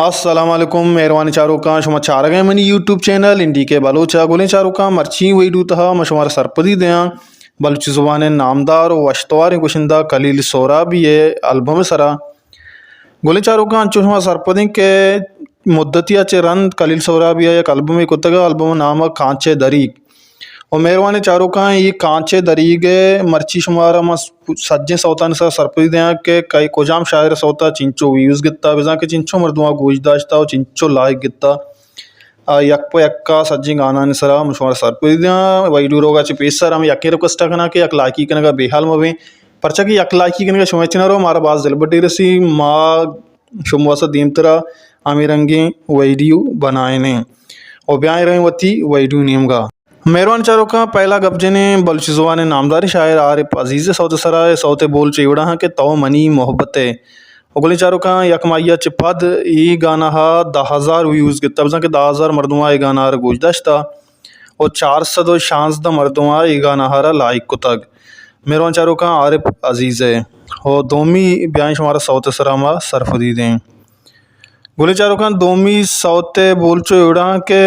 السلام علیکم، مہروانیں چاروکاں، شما چارگ ءَ منی یوٹیوب چینل این ڈی کے بلوچ ءَ۔ گلیں چاروکاں، مرچی ویڈیو تہا من شمارا سرپدی دیاں بلوچی زبان ءِ نامدار و وشتواریں گشندہ خلیل سہرابی ءِ البم ءِ سرا۔ گلیں چاروکاں، انچو شما سرپدیں کہ مدتی ءَ چہ رند خلیل سہرابی ءَ یک البمے کتگ، البم ءِ نام ءَ کانچ ءِ دریگ۔ و مہروانیں چاروکاں، اے کانچ ءِ دریگ ءِ مرچی شمارا من سجیں سوتانی سرا سرپدی دیاں کہ کئی کجام شاعر ءِ سوت ءَ چنچو ویوز گتا، بزاں کہ چنچو مردماں گوش داشتا و چنچو لائک گتا۔ آ، یک پہ یکا سجیں گانانی سرا من شمارا سرپدی دیاں۔ ویڈیو روگا چہ پیسر ہم یکیں ریکویسٹ کناں کہ یک لائکی کنگا بے حال مبیں، پرچا کہ یک لائکی کنگا شما چہ نہ رو، مارا باز دلبڈی رسی، ما شما واسطہ دیمترا ہمے رنگیں ویڈیو بنائینیں۔ و بیائیں رویں وتی ویڈیو نیمگا۔ مہروان چاروکاں، پہلا گپ جنیں بلوچی زبان ءِ نامداریں شاعر عارف عزیز ءِ سوت ءِ سرا۔ اے سوت ءِ بول چو اے وڑا ہاں کہ تو منی محبت ئے۔ و گلیں چاروکاں، یک ماہی ءَ چہ پد اے گانا ءَ دہ ہزار ویوز گتا، بزاں کہ دہ ہزار مردماں اے گانا ءَ را گوش داشتا و چار سد و شانزدہ مردماں اے گانا ءَ را لائک کتگ۔ مہروان چاروکاں، عارف عزیز ءِ۔ و دومی بیائیں شمارا سوت ءِ سرا ما سرپدی دیں۔ گلیں چاروکاں، دومی سوت ءِ بول چو اے وڑا ہاں کہ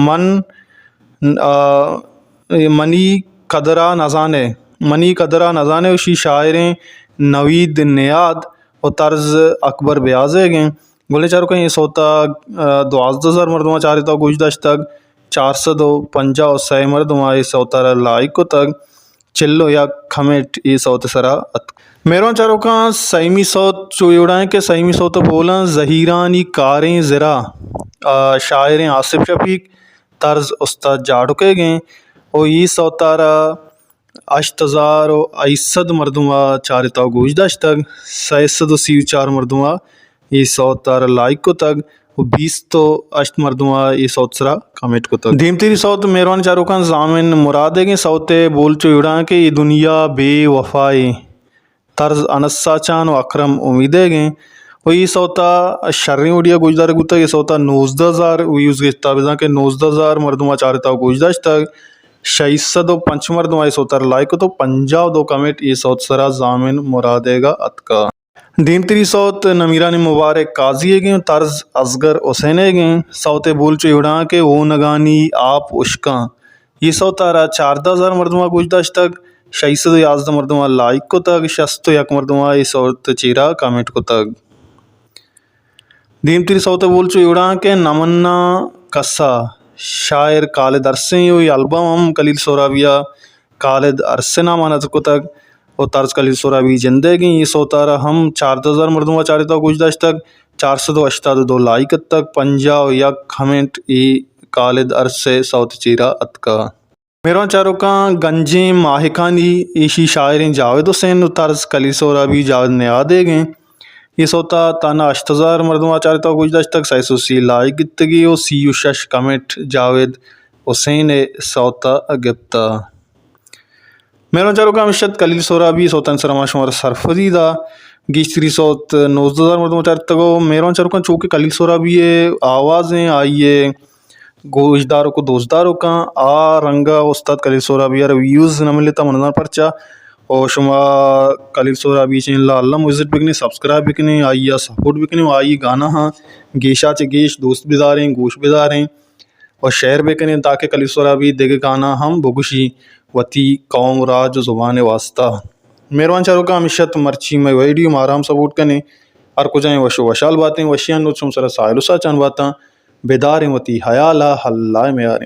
من، آ، منی قدرا نزانے، منی قدرا نزانے، و شی شاعریں نوید نیاد و طرز اکبر بیازیگیں۔ گلیں چاروکاں، اے سوتا، آ، دوازدہ ہزار مردماں چارتا و گوش داشتگ، چار سد و پنجاہ و سئے مردماں اے سوتا را لائک کتگ۔ چل و یک کمنٹ اے سوت ءِ سرا اتک۔ مہروان چاروکاں، سیمی سوت چو اے وڑا ایں کہ سیمی سوت ءِ بولاں زہیرانی کاریں زرا، آ، شاعریں آصف شفیق، طرز استاد جاڑکیگیں۔ و اے سوتا را ہشت ہزار و ہشت سد مردم ءَ چارتا و گوش داشتگ، سئے سد و سی و چار مردم ءَ اے سوت ءَ را لائک کتگ و بیست و ہشت مردم ءَ اے سوت سرا کمنٹ کتگ۔ دیمتری سوت مہروان چاروکاں زامن مرادیگیں سوت ءِ بول چو اے وڑا ایں کہ اے دنیا بے وفائے، طرز انس ساچان و اکرم امیدیگیں و اے سوت ءَ شریں وڑی ءَ گوشدارگ بوتگ۔ اے سوت ءَ نوزدہ ہزار ویوز گپتا، بزاں کہ نوزدہ ہزار مردم ءَ چارتا و گوش داشتگ، شش سد و پنچ مردم ءَ اے سوت ءَ را لائک کت و پنجاہ و دو کمنٹ اے سوت سرا زامن مرادیگا اتکا۔ دیمتری سوت نمیرانیں مبارک قاضی ئیگیں و طرز اصغر حسین ئیگیں۔ سوت ءِ بول چو اے وڑا ایں کہ ہونگانی آپ اشکاں۔ اے سوت ءَ را چاردہ ہزار مردم ءَ گوش داشتگ، شش سد و یازدہ مردم ءَ لائک کتگ، شست و یک مردم ءَ اے سوت ءِ چیرا کمنٹ کتگ۔ دیمتری سوت ءِ بول چو اے وڑا ایں کہ نمنا کسا، شاعر خالد ارسیں و اے البم ہم خلیل سہرابی ءَ خالد ارس ءِ نام ءَ نزر کتگ و طرز خلیل سہرابی جندیگیں۔ اے سوت ءَ را ہم چاردہ ہزار مردم ءَ چارتا و گوش داشتگ، چار سد و ہشتاد و دو لائک اتک، پنجاہ و یک کمنٹ اے خالد ارس ءِ سوت ءِ چیرا اتکا۔ مہروان چاروکاں، گنجیں ماہکانی ایشی شاعریں جاوید حسین و طرز خلیل سہرابی جاوید نیادیگیں۔ اے سوت ءَ تہنا ہشت ہزار مردم ءَ چارتا و گوش داشتگ، سئے سد و سی لائک گپتگی و سی و شش کمنٹ جاوید حسین ءِ سوت ءَ گپتا۔ مہروان چاروکاں، ہمیش ات خلیل سہرابی سوتانی سرا ما شمارا سرپدی دا۔ گیشتری سوت نوزدہ ہزار مردم ءَ چارتگ و مہروان چاروکاں، چو کہ خلیل سہرابی ءِ آوازیں، آئی ءِ گوشداروک و دوستداروکاں، آ رنگ ءَ استاد خلیل سہرابی ءَ را ویوز نہ ملتا، من نزاناں پرچا۔ و شما خلیل سہرابی چینل ءَ الم وزٹ بکنیں، سبسکرائب بکنیں، آئی ءَ سپورٹ بکنیں و آئی گاناہاں گیشا چہ گیش دوست بداریں، گوش بداریں و شیئر بکنیں، تاکہ خلیل سہرابی دگہ گانا ہم بگوشی وتی قوم، راج و زبان ءِ واسطہ۔ مہروان چاروکاں، ہمیش ات مرچی مئے ویڈیو، مارا ہم سپورٹ کنیں۔ ہر کجا ایں وش و وشحال باتیں، وشیانی نوچ شمے سرا ساہیل و ساچان باتاں۔ بداریں وتی ہیال ءَ، اللہ ءِ میاریں۔